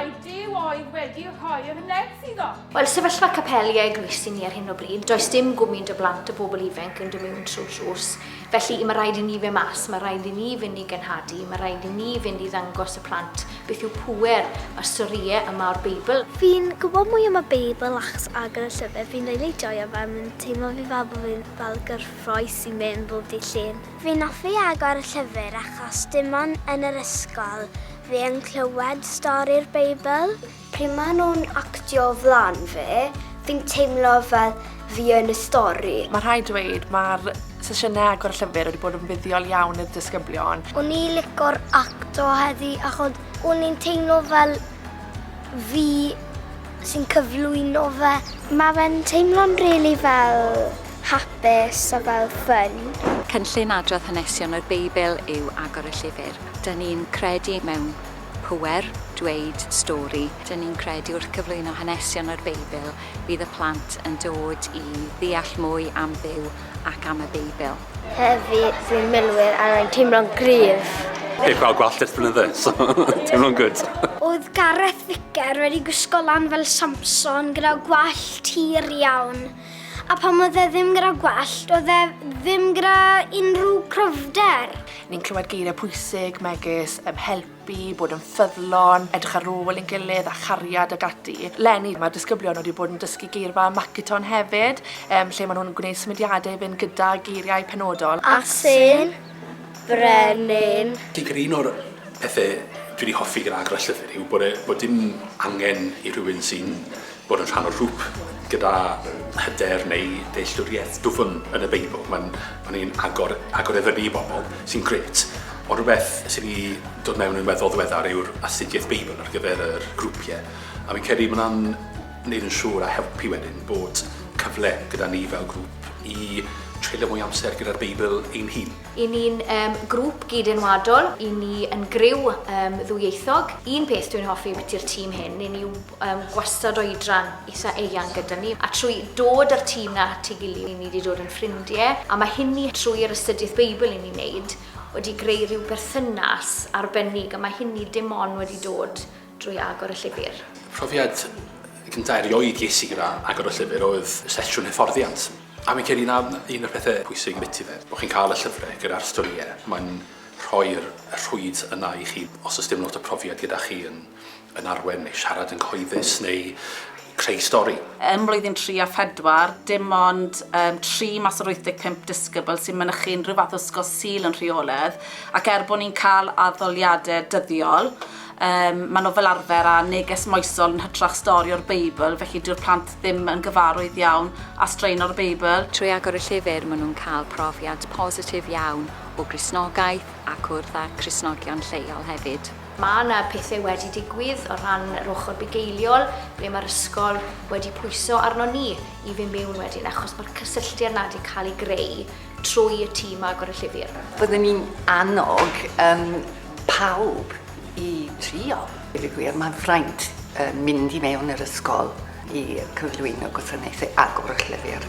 mai Duw oedd wedi rhoi'r nerth iddo. Wel, sefyllfa capeli a eglwysi ni ar hyn o bryd, does dim gwmynt o blant a bobl ifanc yn dod mewn trwy'r drws. Felly, mae rhaid i ni fynd mas, mae rhaid i ni fynd i genhadu, mae rhaid i ni fynd i ddangos y plant beth yw pŵer y storïau yma o'r Beibl. Fi'n gwybod mwy am y Beibl achos agor y llyfr, fi'n rili joio fe, mae'n teimlo fi fel bod fi'n fel gyffrous i mynd bob dydd Llun. Fi'n hoffi agor y llyfr achos dim ond yn yr ysgol fi yn clywed stori'r Beibl. Pryd maen nhw'n actio o flaen fi, fi'n teimlo fel fi yn y stori. Mae rhaid dweud, mae'r sesiynau agor y llyfr wedi bod yn fuddiol iawn i'r disgyblion. O'n i lico'r acto heddi achos o'n i'n teimlo fel fi sy'n cyflwyno fe. Mae fe'n teimlo'n rili fel hapus a fel fun. Cynllun adrodd hanesion o'r Beibl yw Agor y Llyfr. Dyn ni'n credu mewn pŵer dweud stori. Dyn ni'n credu wrth cyflwyno hanesion o'r Beibl bydd y plant yn dod i ddeall mwy am Dduw ac am y Beibl. Heddi dwi'n milwyr a rwy'n teimlo'n gryf. Heb gael gwallt ers blynydde, so teimlo'n good. Oedd Gareth Vicker wedi gwisgo lan fel Samson gyda gwallt hir iawn. A pan oedd e ddim gyda gwallt, oedd e ddim gyda unrhyw cryfder. Ni'n clywed geiriau pwysig megis um, helpu, bod yn ffyddlon, edrych ar ôl ein gilydd a chariad ac ati. Leni, mae'r disgyblion wedi bod yn dysgu geirfa Makaton hefyd, um, lle maen nhw'n gwneud symudiadau i fynd gyda geiriau penodol. Asyn, brenin. Fi'n credu un o'r pethau dwi wedi hoffi gyda agor y llyfr yw bod, e, bod dim angen i rhywun sy'n bod yn rhan o'r grŵp gyda hyder neu dealltwriaeth dwfn yn y Beibl. Mae'n ma un agor, agor e fyny i bobl, sy'n grêt. Ond rhywbeth sydd wedi dod mewn yn weddol ddiweddar yw'r astudiaeth Beibl ar gyfer yr grwpiau. A fi'n credu mae hwnna'n gwneud yn siŵr a helpu wedyn bod cyfle gyda ni fel grŵp i treulio mwy amser gyda'r Beibl ein hun. I ni'n um, grŵp gyd-enwadol, i ni yn griw um, ddwyieithog. Un peth dwi'n hoffi biti'r tîm hyn, i ni um, gwastad oedran eitha eang gyda ni. A trwy dod â'r tîm na at ei gilydd, ni wedi dod yn ffrindiau. A mae hynny trwy'r astudiaeth Beibl i ni'n neud wedi greu rhyw berthynas arbennig, a mae hynny dim ond wedi dod drwy agor y llyfr. Profiad gyntaf erioed ges i gyda agor y llyfr oedd sesiwn hyfforddiant. A fi'n credu 'na un o'r pethe pwysig ambiti fe, bo' chi'n cael y llyfre gyda'r storïe, mae'n rhoi'r rhwyd yna i chi os oes dim lot o profiad gyda chi yn yn arwen neu siarad yn cyhoeddus neu creu stori. Ym mlwyddyn 3 a 4, dim ond um, 3 mas o'r 85 disgybl sy'n mynychu unrhyw fath o ysgol Sul yn rheoledd, ac er bod ni'n cael addoliadau dyddiol, um, maen nhw fel arfer â neges moesol yn hytrach stori o'r Beibl, felly dyw'r plant ddim yn gyfarwydd iawn â straeon o'r Beibl. Trwy agor y llyfr maen nhw'n cael profiad positif iawn o Gristnogaeth a cwrdd â Christnogion lleol hefyd. Mae yna pethau wedi digwydd o ran yr ochr bugeiliol, ble mae'r ysgol wedi pwyso arno ni i fynd mewn wedyn, achos mae'r cysylltiad 'na wedi cael ei greu trwy y tîm agor y llyfr. Byddwn i'n annog um, pawb i trio. I gwir, mae'n fraint uh, mynd i mewn yr ysgol i cyflwyno gwasanaethau agor y llyfr.